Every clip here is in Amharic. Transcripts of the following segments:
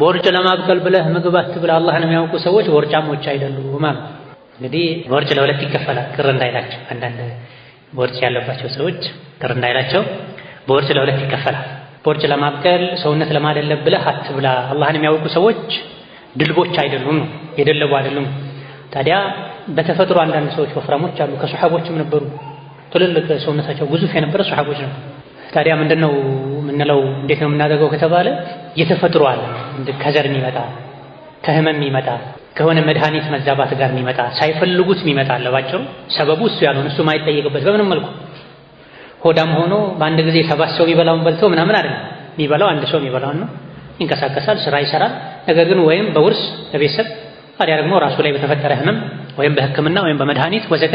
ቦርጭ ለማብቀል ብለህ ምግብ አትብላ። አላህን የሚያውቁ ሰዎች ቦርጫሞች አይደሉም አሉ። እንግዲህ ቦርጭ ለሁለት ይከፈላል። ቅር እንዳይላቸው አንዳንድ ቦርጭ ያለባቸው ሰዎች ቅር እንዳይላቸው፣ ቦርጭ ለሁለት ይከፈላል። ቦርጭ ለማብቀል፣ ሰውነት ለማደለብ ብለህ አትብላ። አላህን የሚያውቁ ሰዎች ድልቦች አይደሉም ነው፣ የደለቡ አይደሉም። ታዲያ በተፈጥሮ አንዳንድ ሰዎች ወፍራሞች አሉ። ከሱሐቦችም ነበሩ፣ ትልልቅ ሰውነታቸው ግዙፍ የነበረ ሱሐቦች ነበሩ። ታዲያ ምንድነው የምንለው? እንዴት ነው የምናደርገው ከተባለ የተፈጥሮ አለ፣ ከዘር የሚመጣ፣ ከህመም የሚመጣ፣ ከሆነ መድኃኒት መዛባት ጋር የሚመጣ፣ ሳይፈልጉት የሚመጣ አለ። ባጭሩ ሰበቡ እሱ ያልሆነ፣ እሱ ማይጠየቅበት በምንም መልኩ። ሆዳም ሆኖ በአንድ ጊዜ 7 ሰው የሚበላውን በልቶ ምናምን አይደለም። የሚበላው አንድ ሰው የሚበላውን ነው። ይንቀሳቀሳል፣ ስራ ይሰራል። ነገር ግን ወይም በውርስ በቤተሰብ ታዲያ ደግሞ ራሱ ላይ በተፈጠረ ህመም ወይም በሕክምና ወይም በመድኃኒት ወዘተ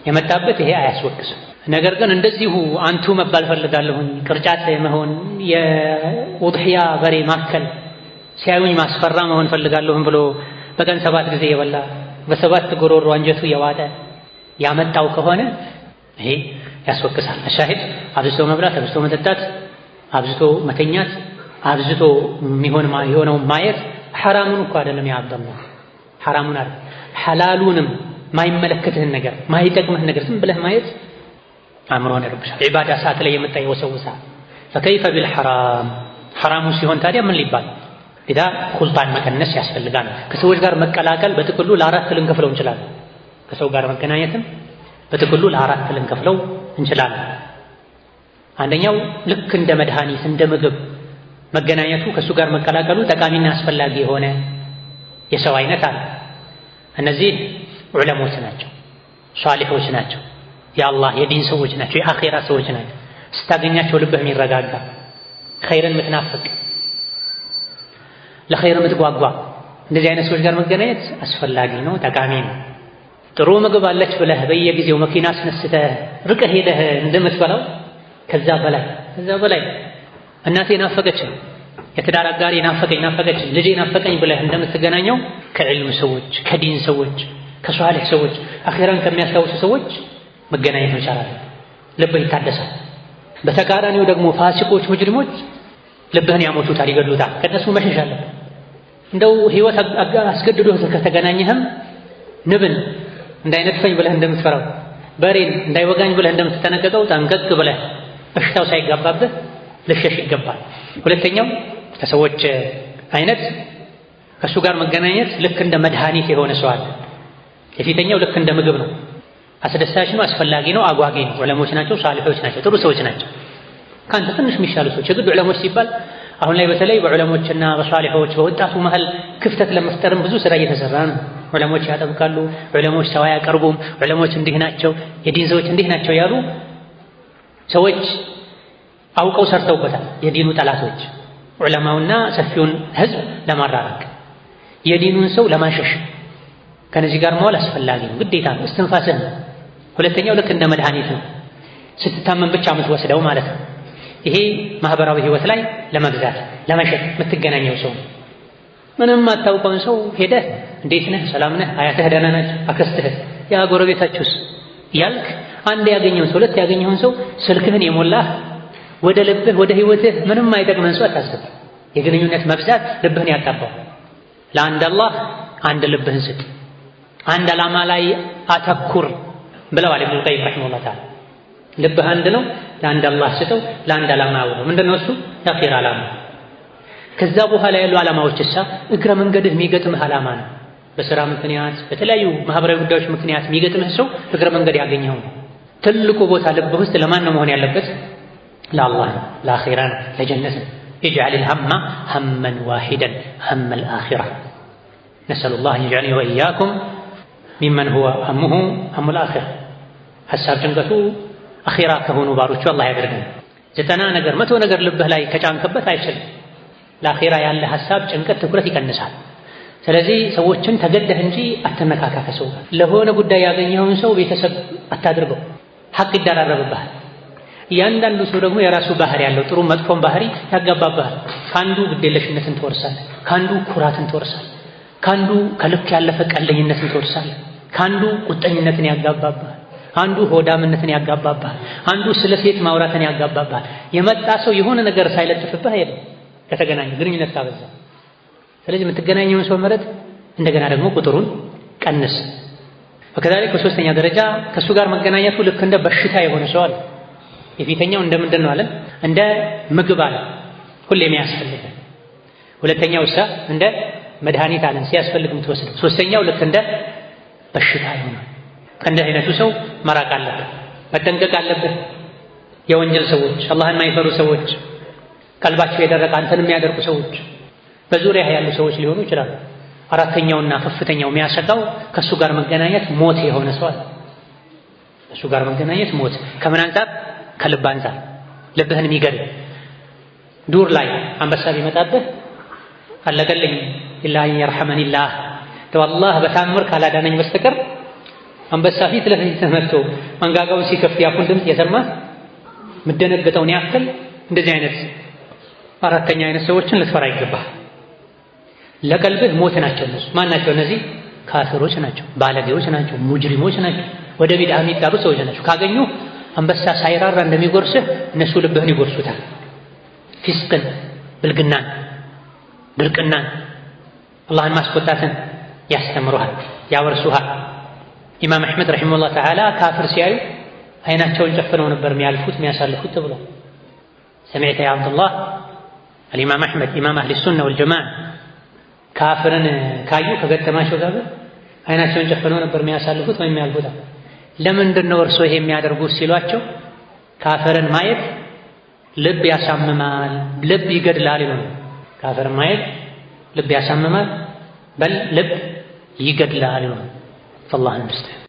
የመጣበት ይሄ አያስወቅስም። ነገር ግን እንደዚሁ አንቱ መባል ፈልጋለሁኝ፣ ቅርጫት መሆን፣ የውድሕያ በሬ ማከል፣ ሲያዩኝ ማስፈራ መሆን ፈልጋለሁኝ ብሎ በቀን 7 ጊዜ የበላ፣ በሰባት ጎሮሮ አንጀቱ የዋጠ ያመጣው ከሆነ ይሄ ያስወቅሳል። الشاهد አብዝቶ መብላት፣ አብዝቶ መጠጣት፣ አብዝቶ መተኛት፣ አብዝቶ የሚሆን የሆነው ማየት ሐራሙን እኮ አይደለም ያ አብደላህ፣ ሐራሙን አይደለም፣ ሐላሉንም ማይመለከትህን ነገር፣ ማይጠቅምህን ነገር ዝም ብለህ ማየት አእምሮህን ይረብሻል። ዒባዳ ሰዓት ላይ የመጣ ይወሰውሳል። فكيف بالحرام ሐራሙ ሲሆን ታዲያ ምን ሊባል? لذا ኹልጣን መቀነስ ያስፈልጋል። ከሰዎች ጋር መቀላቀል በጥቅሉ ለአራት ልንከፍለው እንችላለን። ከሰው ጋር መገናኘትም በጥቅሉ ለአራት ልንከፍለው እንችላለን። አንደኛው ልክ እንደ መድኃኒት እንደ ምግብ መገናኘቱ ከእሱ ጋር መቀላቀሉ ጠቃሚና አስፈላጊ የሆነ የሰው አይነት አለ። እነዚህ ዑለሞች ናቸው፣ ሷሊሖች ናቸው፣ የአላህ የዲን ሰዎች ናቸው፣ የአኼራ ሰዎች ናቸው። ስታገኛቸው ልብህ የሚረጋጋ፣ ኸይርን የምትናፍቅ፣ ለኸይር የምትጓጓ፣ እንደዚህ አይነት ሰዎች ጋር መገናኘት አስፈላጊ ነው፣ ጠቃሚ ነው። ጥሩ ምግብ አለች ብለህ በየጊዜው መኪና አስነስተህ ርቀህ ሄደህ እንደምትበላው ከዛ በላይ እናቴ ናፈቀችኝ፣ የትዳር አጋሪ ናፈቀኝ፣ ናፈቀችኝ፣ ልጄ ናፈቀኝ ብለህ እንደምትገናኘው ከዕልም ሰዎች፣ ከዲን ሰዎች፣ ከሷሊህ ሰዎች፣ አኼራን ከሚያስታውሱ ሰዎች መገናኘት መቻል አለብህ። ልብህ ይታደሳል። በተቃራኒው ደግሞ ፋሲቆች፣ ሙጅሪሞች ልብህን ያሞቱታል፣ ይገድሉታል። ከእነሱ መሸሽ አለብህ። እንደው ህይወት አስገድዶ ከተገናኘህም ንብን እንዳይነድፈኝ ብለህ እንደምትፈራው፣ በሬን እንዳይወጋኝ ብለህ እንደምትጠነቀቀው ጠንቀቅ ብለህ በሽታው ሳይጋባብህ ልሸሽ ይገባል። ሁለተኛው ከሰዎች አይነት ከእሱ ጋር መገናኘት ልክ እንደ መድኃኒት የሆነ ሰው አለ። የፊተኛው ልክ እንደ ምግብ ነው። አስደሳች ነው፣ አስፈላጊ ነው፣ አጓጊ ነው። ዑለሞች ናቸው፣ ሳሊሖች ናቸው፣ ጥሩ ሰዎች ናቸው። ከአንተ ትንሽ የሚሻሉ ሰዎች። የግድ ዑለሞች ሲባል አሁን ላይ በተለይ በዑለሞችና በሷሊሖች በወጣቱ መሃል ክፍተት ለመፍጠርም ብዙ ስራ እየተሰራ ነው። ዑለሞች ያጠብቃሉ፣ ዑለሞች ሰው አያቀርቡም፣ ዑለሞች እንዲህ ናቸው፣ የዲን ሰዎች እንዲህ ናቸው ያሉ ሰዎች አውቀው ሰርተውበታል። የዲኑ ጠላቶች ዑለማውና ሰፊውን ህዝብ ለማራራቅ፣ የዲኑን ሰው ለማሸሽ ከነዚህ ጋር መዋል አስፈላጊ ነው፣ ግዴታ ነው፣ እስትንፋስህ ነው። ሁለተኛው ልክ እንደ መድኃኒት ነው፣ ስትታመም ብቻ የምትወስደው ማለት ነው። ይሄ ማህበራዊ ህይወት ላይ ለመግዛት ለመሸጥ የምትገናኘው ሰው ነው። ምንም አታውቀውን ሰው ሄደህ እንዴት ነህ፣ ሰላም ነህ፣ አያትህ ደህና ናቸው፣ አክስትህ፣ ያ ጎረቤታችሁስ ያልክ አንድ ያገኘውን ሰው፣ ሁለት ያገኘውን ሰው ስልክህን የሞላህ ወደ ልብህ ወደ ህይወትህ ምንም አይጠቅምህን ሰው አታስገባ። የግንኙነት መብዛት ልብህን ያጣባው። ለአንድ አላህ አንድ ልብህን ስጥ፣ አንድ ዓላማ ላይ አተኩር ብለዋል ኢብኑል ቀይም رحمه الله تعالى። ልብህ አንድ ነው፣ ለአንድ አላህ ስጠው፣ ለአንድ ዓላማ አውለው። ምንድነው እሱ? የአኺራ ዓላማ። ከዛ በኋላ ያሉ ዓላማዎች እሳ እግረ መንገድህ የሚገጥምህ ዓላማ ነው። በስራ ምክንያት፣ በተለያዩ ማህበራዊ ጉዳዮች ምክንያት የሚገጥምህ ሰው እግረ መንገድ ያገኘው ነው። ትልቁ ቦታ ልብህ ውስጥ ለማን ነው መሆን ያለበት? ለአላህ ነው፣ ለአኺራ ነው፣ ለጀነት ነው። اجعل الهم هما واحدا هم الآخرة نسأل الله أن يجعلني وإياكم ممن هو همه هم الآخرة ሐሳብ ጭንቀቱ አኺራ ከሆኑ ባሮቹ አላህ ያደርገን። 90 ነገር 100 ነገር ልብህ ላይ ከጫንክበት አይችልም። ለአኺራ ያለ ሐሳብ፣ ጭንቀት፣ ትኩረት ይቀንሳል። ስለዚህ ሰዎችን ተገደህ እንጂ አትነካካ ከሰው ጋር። ለሆነ ጉዳይ ያገኘኸውን ሰው ቤተሰብ አታድርገው፣ ሐቅ ይደራረብብሃል። እያንዳንዱ ሰው ደግሞ የራሱ ባህሪ ያለው፣ ጥሩ መጥፎን ባህሪ ያጋባብሃል። ከአንዱ ግዴለሽነትን ትወርሳለህ፣ ከአንዱ ኩራትን ትወርሳለህ፣ ከአንዱ ከልክ ያለፈ ቀለኝነትን ትወርሳለህ፣ ከአንዱ ቁጠኝነትን ያጋባብሃል፣ አንዱ ሆዳምነትን ያጋባብሃል፣ አንዱ ስለ ሴት ማውራትን ያጋባብሃል። የመጣ ሰው የሆነ ነገር ሳይለጥፍብህ አይሄድም። ከተገናኘ ግንኙነት ካበዛ። ስለዚህ የምትገናኘውን ሰው ምረጥ፣ እንደገና ደግሞ ቁጥሩን ቀንስ። وكذلك በሶስተኛ ደረጃ ከእሱ ጋር መገናኘቱ ልክ እንደ በሽታ የሆነ ሰው አለ። የፊተኛው እንደ ምንድን ነው አለ? እንደ ምግብ አለ፣ ሁሌ የሚያስፈልግ። ሁለተኛው እሳ እንደ መድኃኒት አለን፣ ሲያስፈልግ የምትወስደው። ሶስተኛው ልክ እንደ በሽታ ይሆናል። ከእንዲህ አይነቱ ሰው መራቅ አለብህ፣ መጠንቀቅ አለብህ። የወንጀል ሰዎች፣ አላህን የማይፈሩ ሰዎች፣ ቀልባቸው የደረቀ አንተን የሚያደርቁ ሰዎች፣ በዙሪያ ያሉ ሰዎች ሊሆኑ ይችላሉ። አራተኛውና ከፍተኛው የሚያሰጋው ከእሱ ጋር መገናኘት ሞት የሆነ ሰው አለ። ከእሱ ጋር መገናኘት ሞት ከምን አንጻር? ከልብ አንጻር ልብህን የሚገድል። ዱር ላይ አንበሳ ቢመጣብህ አለቀልኝ إلا أن يرحمني الله ተው አላህ በታምር ካላዳነኝ በስተቀር አንበሳ ፊት ለፊት መጥቶ መንጋጋውን ሲከፍት ያፉን ድምፅ የሰማህ የምትደነግጠውን ያክል እንደዚህ አይነት አራተኛ አይነት ሰዎችን ልትፈራ ይገባል። ለቀልብህ ሞት ናቸው እነሱ። ማን ናቸው እነዚህ? ካፊሮች ናቸው፣ ባለጌዎች ናቸው፣ ሙጅሪሞች ናቸው፣ ወደ ቢድዓ የሚጣሩ ሰዎች ናቸው። ካገኙ አንበሳ ሳይራራ እንደሚጎርስህ እነሱ ልብህን ይጎርሱታል። ፊስቅን፣ ብልግናን፣ ድርቅናን፣ አላህን ማስቆጣትን ያስተምሩሃል፣ ያወርሱሃል። ኢማም አሕመድ رحمه الله تعالى ካፍር ሲያዩ አይናቸውን ጨፍነው ነበር የሚያልፉት የሚያሳልፉት ተብሏል። سمعت يا ዓብዱላህ አልኢማም አሕመድ ኢማም أهل السنة والجماعة ካፍርን ካዩ ከገጠማቸው ጋር አይናቸውን ጨፍነው ነበር የሚያሳልፉት ወይም የሚያልፉት። ለምንድን ነው እርሶ ይሄ የሚያደርጉት ሲሏቸው ካፍርን ማየት ልብ ያሳምማል፣ ልብ ይገድላል ይላሉ። ካፍርን ማየት ልብ ያሳምማል፣ በል ልብ ይገድላል ይላሉ። ፈላህ المستعان።